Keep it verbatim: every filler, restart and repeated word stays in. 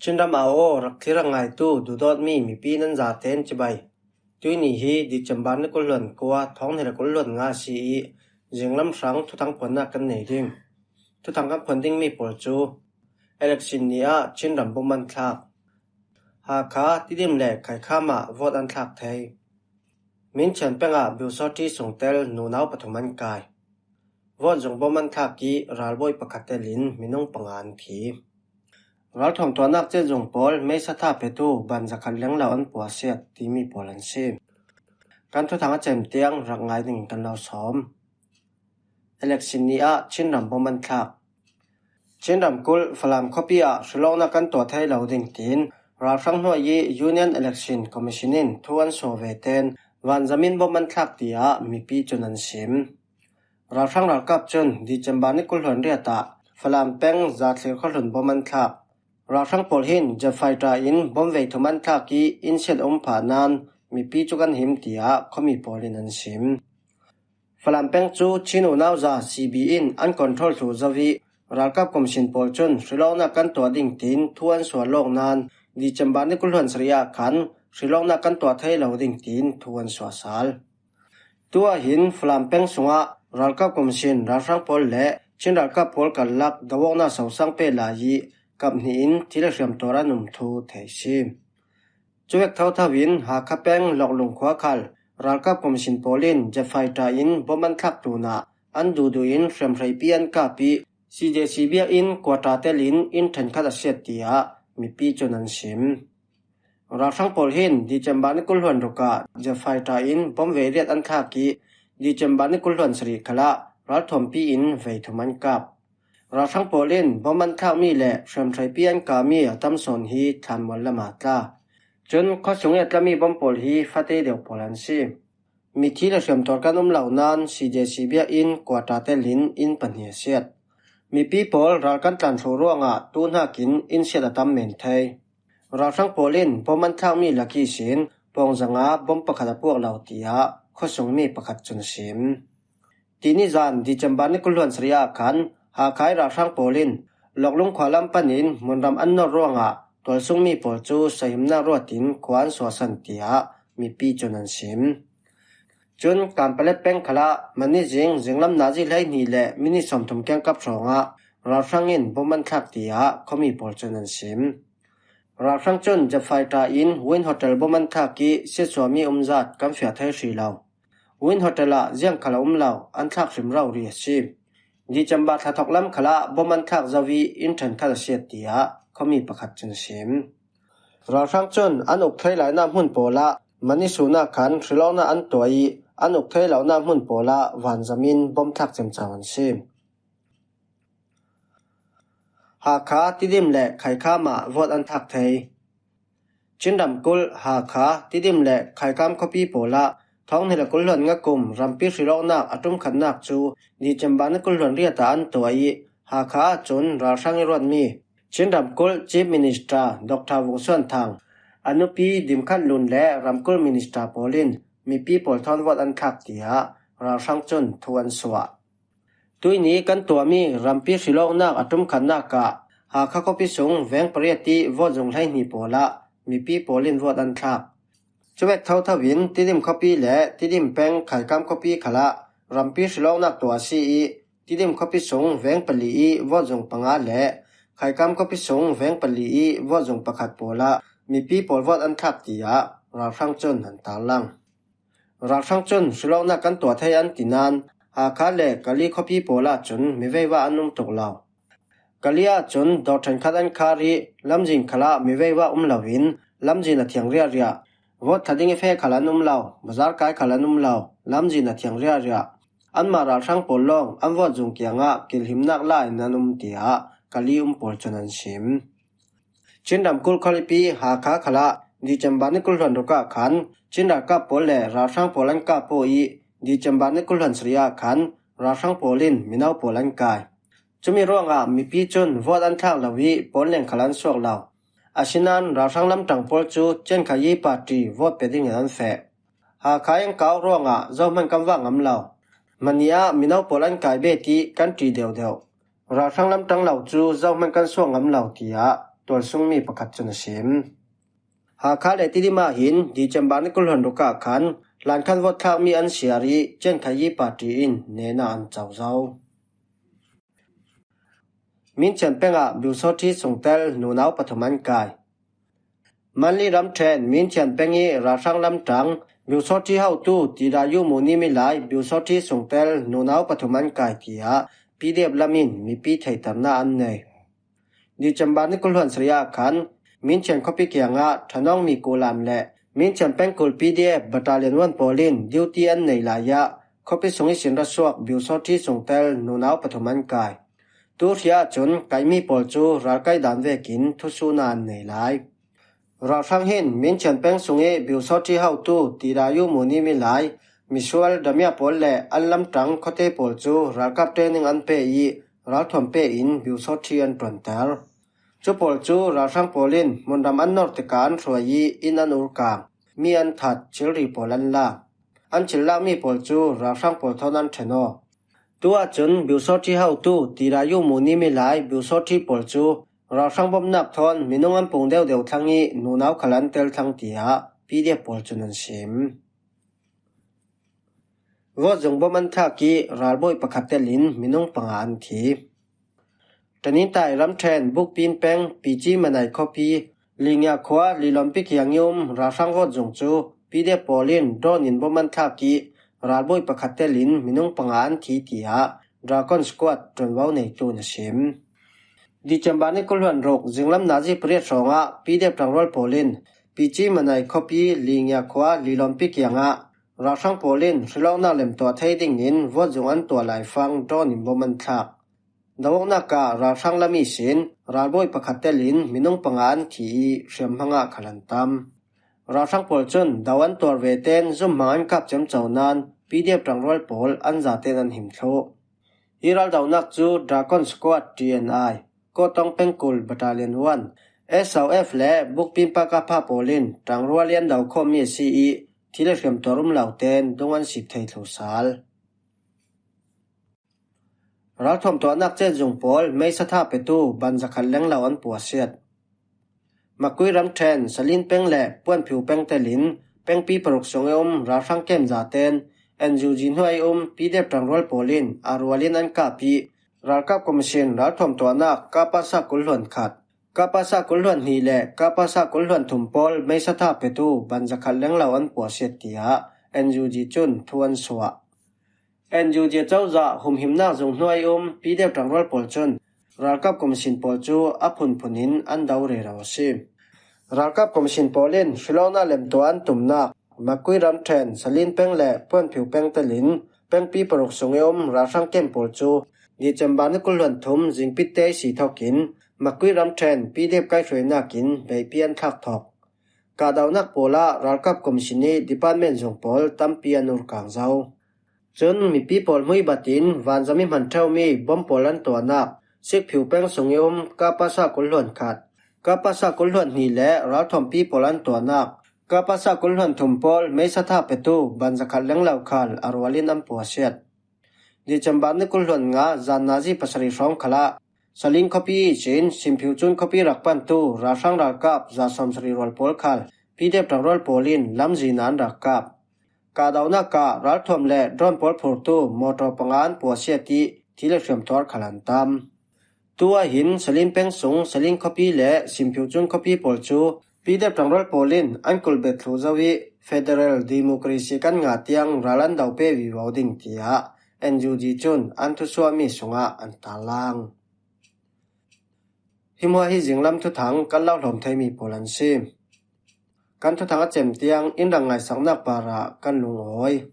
Chinram a aw rak thlir a ngaitu duhdawtmi mipi nan zaten cibai. Tuini hi December ni kul hluan kua, thawng hnih le kul hluan nga si i zinglam hrang thuthang phuannak kan nei ding. Thuthang kan phuan dingmi pawl cu election ni ah Chinram bom an thlak. Hakha, Tidim le Khaikham ah vote an thlak thei. Minchian peng ah Biusawti sungtel nunau pathum an kai. Vote zung bom an thlak i ralbawi pakhat telin minung panga an thi. Ralthuam tuahnak cezung pawl meisa tha petu ban zakhat lenglo an puahsiat timi pawl an si. Kan thuthang a cem tiang rak ngai dingin kan lo sawm. Election ni ah Chinram bom an thlak. Chinram kulh Falam khuapi ah hrilawknak kan tuah thei lo ding tiin ralhrang hnuai i Union Election Commission in thu an suah ve ten vanzamin bom an thlak tiah mipi cun an sim. Ralhrang ralkap cun December ni kul hluan riat ah Falam peng Zathlir khuahlun bom an thlak. Ralhrang pawl hin jet fighter in bom vei thum an thlak i insiat a um phah nain mipi cu kan him tiah khuami pawl in an sim. Falam peng cu Chin unau za C B in an control thluh zo i ralkap commission pawl cun hrilawknak kan tuah ding tiin thu an suah lawk nain December ni kul hluan sarih ah khan hrilawknak kan tuah thei lo ding tiin thu an suah sal. Tu ah hin Falam peng sungah ralkap commission ralhrang pawl le Chin ralkap pawl karlak doawknak sosang peh lai i kap hnih in thil a hriamtuar an um thu thei si. Cuvek thotho in Hakha peng Loklung khua khal ralkap commission pawl in jet fighter in bom an thlak tun ah an duhduh in hriamhreipi an kap i C J C biakinn quarter telin inn ṭhenkhat a siat tiah mipi cun an sim. Ralhrang pawl hin December ni kul hluan ruk ah jet fighter in bom vei riat an thlak i December ni kul hluan sarih khalah ralthuampi in vei thum an kap. Ralhrang pawl in bom an thlakmi le hriamhreipi an kapmi a tam sawn hi thlanmual lam ah tla. Cun khuasung i a tlami bom pawl hi fate deuh pawl an si. Mithi le hriamtuar kan um lo nain C J C biakinn quarter telin inn pahnih a siat. Mipi pawl ral kan tlan hruh ruangah tu hnakin inn siat a tam men thei. Ralhrang pawl in bom an thlakmi lak ihsin pawng zanga bom pakhat a puak lo tiah khuasungmi pakhat cun a sim. Tini zan December ni kul hluan sarih ah khan Hakha i ralhrang pawl in Loklung khua lam panin hmunram an nor ruangah tualsungmi pawl cu sahimnak ruatin khua an suahsan tiah mipi cun an sim. Cun Kanpalet peng khalah mani zing zinglam nazi hleihnih le minit sawmthum kiangkap hrawngah ralhrang in bom an thlak tiah khuami pawl cun an sim. Ralhrang cun jet fighter in Win Hotel bom an thlak i siatsuahmi umzat kan fiah thei hrih lo. Win Hotel ah ziang khal a um lo, an thlak hrim rori a si. December thla thawk lam khalah bom an thlak zo i inn ṭhenkhat a siat tiah khuami pakhat cun a sim. Ralhrang cun an uk thei lainah hmun pawl ah mani sun ah khan hrilawknak an tuah i an uk thei lonak hmun pawl ah vanzamin bom thlak ciamco an si. Hakha, Tidim le Khaikham ah vote an thlak thei. Chin ramkulh Hakha, Tidim le Khaikam khuapi pawl ah thawng hnih le kul hluan nga kum rampi hrilawknak a ṭum khatnak cu December ni kul hluan riat ah an tuah i Hakha ahcun ralhrang i ruatmi Chin ramkulh Chief Minister Doctor Vung Suan Thang, a nupi Dim Khan Lun le ramkulh minister pawl in mipi pawl thawn vote an thlak tiah ralhrang cun thu an suah. Tuini kan tuahmi rampi hrilawknak a ṭum khatnak ah Hakha khuapi sung veng pariat i vote zung hleihnih pawl ah mipi pawl in vote an thlak. Cuvek thotho in Tidim khuapi le Tidim peng Khaikam khuapi khalah rampi hrilawknak tuah a si i Tidim khuapi sung veng pali i vote zung panga le Khaikam khuapi sung veng pali i vote zung pakhat pawl ah mipi pawl vote an thlak tiah ralhrang cun an tarlang. Ralhrang cun hrilawknak kan tuah thei an ti nain Hakha le Kali khuapi pawl ahcun mi veivah an um tuk lo. Kali ahcun dawr ṭhenkhat an khar i lamzin khalah mi veivah um loin lamzin a thiang riahriah. Vote thla ding i feh khal an um lo, bazar kai khal an um lo, lamzin a thiang riahriah. Anmah ralhrang pawl lawng an vote zung kiangah kilhimnak la in an um tiah Kali um pawl cun an sim. Chin ramkulh khualipi Hakha khalah December ni kul hluan ruk ah khan Chin ralkap pawl le ralhrang pawl an kap paw i December ni kul hluan sarih ah khan ralhrang pawl in mino pawl an kai. Cumi ruangah mipi cun vote an thlak lo i pawl leng khal an suak lo. Asinain ralhrang lamṭang pawl cu Chin Khayi Party vote pe dingin an feh. Hakha i an kau ruangah zohman kan vak ngam lo. Mani ah mino pawl an kai bet i kan ṭih deuhdeuh. Ralhrang lamṭang lo cu zohman kan suak ngam lo, tiah tualsungmi pakhat cun a sim. Hakha le Tidim ah hin December ni kul hluan ruk ah khan lankhan vote thlakmi an siar ih Chin Khayi party in nehna an co zo. Minchian peng ah Biusawthi sungtel nunau pathum an kai. Manli ramṭhen Minchian peng ih ralhrang lamṭang Biusawthi hotu Tirayu Muni milai Biusawthi sungtel nunau pathum an kai, tiah P D F lam in mipi theihternak an nei. December ni kul hluan sarih ah khan Minchian khuapi kiangah ṭhanawngmi kuhlam le Minchian pengkul P D F Battalion one pawl in duty an neih lai ah khuapi sung ihsin ra suak Biusawthi sungtel nunau pathum an kai. Tu hri ahcun kaihmi pawl cu ralkai dan vekin thusuhna an nei lai. Ralhrang hin Minchian peng sung ih Biusawthi hotu Tirayu Muni milai misual damia pawl le an lamṭang khuate pawl cu ralkap training an pe ih ralthuam pe in Biusawthi an ṭuanter. Cu pawl cu ralhrang pawl in hmunram an nor tikah an hruai ih inn an urkang, mi an that, thilri pawl an lak. An thil lakmi pawl cu ralhrang pawl thawn an ṭhen aw. Tu ahcun Biusawthi hotu Tirayu Muni milai Biusawthi pawl cu ralhrang bawmhnak thawn minung an pung deuhdeuh thlang ih nunau khal an tel thlang, tiah P D F pawl cun an sim. Vote zung bawmh an thlak ih ralbawi pakhat telin minung panga an thi. Tanintai ramṭhen Bukpin peng Pici Manai khuapi Lingia khua Lilawmpi kiang ih um ralhrang vote zung cu P D F pawl in drone in bawmh an thlak ih ralbawi pakhat telin minung panga an thi, tiah Dragon Squad ṭuanvo neitu in a sim. December ni kul hluan ruk zinglam nazi pariat hrawngah P D F ṭangrual pawl in Pici Manai khuapi Lingia khua Lilawmpi kiangah ralhrang pawl in hrilawknak lemtuah thei dingin vote zung an tuah laifang drone in bawmh an thlak. Do awknak ah ralhrang lam ihsin ralbawi pakhat telin minung panga an thi ih hriamhmang ah khal an tam. Ralhrang pawl cun do an tuar vete'n zumhmang an kap ciamco nain P D F ṭangrual pawl an zate'n an him thluh. Hi raldonak cu Dragon Squad T N I, Kawtawng Pengkul Battalion one, S O F le Bukpin Pakapha pawl in ṭangrual ih an do khawmmi a si ih thil a hriamtuar um lo te'n dung an sip thei thlu sal. Ralthuam tuahnak cetzung pawl meisa thah petu ban zakhat lenglo an puahsiat. Makui ramṭhen Salin peng le Puanphiu peng telin pengpi paruk sung ih um ralhrang kem zate'n N U G hnuai ih um P D F ṭangrual pawl in a rual in an kap ih ralkap commission ralthuam tuahnak kapasa kul hluan khat, kapasa kul hluan hnih le kapasa kul hluan thum pawl meisa thah petu ban zakhat lenglo an puahsiat, tiah N U G cun thu an suah. N U G cozah humhimnak zung hnuai um P D F ṭangrual pawl cun ralkap commission pawl cu a phunphun in an do rero a si. Ralkap commission pawl in hrilawknak lemtuah an tumnak Makui ramṭhen Salin peng le Puanphiu peng telin pengpi paruk sung ih um ralhrang kem pawl cu December ni kul hluan thum zingpitte ih si thokin Makui ramṭhen P D F kaihhruainak in beihpi an thlak thok. Kahdohnak pawl ah ralkap commission ih department zung pawl tampi an urkang zo. Cun mipi pawl hmui bat in vanzam ih hman ṭheumi bom pawl an tuahnak Sikphiu peng sung ih um kapasa kul hluan khat, kapasa kul hluan hnih le ralthuampi pawl an tuahnak kapasa kul hluan thum pawl meisa thah petu ban zakhat lenglo khal a rual in an puahsiat. December ni kul hluan nga zan nazi pasarih hrawng khalah Salin khuapi ihsin Simphiu cun khuapi rak pantu ralhrang ralkap za sawmsarih rual pawl khal P D F ṭangrual pawl in lamzin ah an rak kap. Kahdohnak ah ralthuam le drone pawl phurtu mawṭaw panga an puahsiat ih thil a hriamtuar khal an tam. Tu ahhin Salin peng sung Salin khuapi le Simphiu cun khuapi pawl cu P D F ṭangrual pawl in an kulhbet thluh zo ih federal democracy kan ngah tiang ral an do pe vivo ding, tiah N U G cun an thusuahmi sungah an tarlang. Hi hmuah hi zinglam thuthang kan lo hlawm theimi pawl an si. Kan thuthang a cem tiang in rak ngaisaknak parah kan lungawi.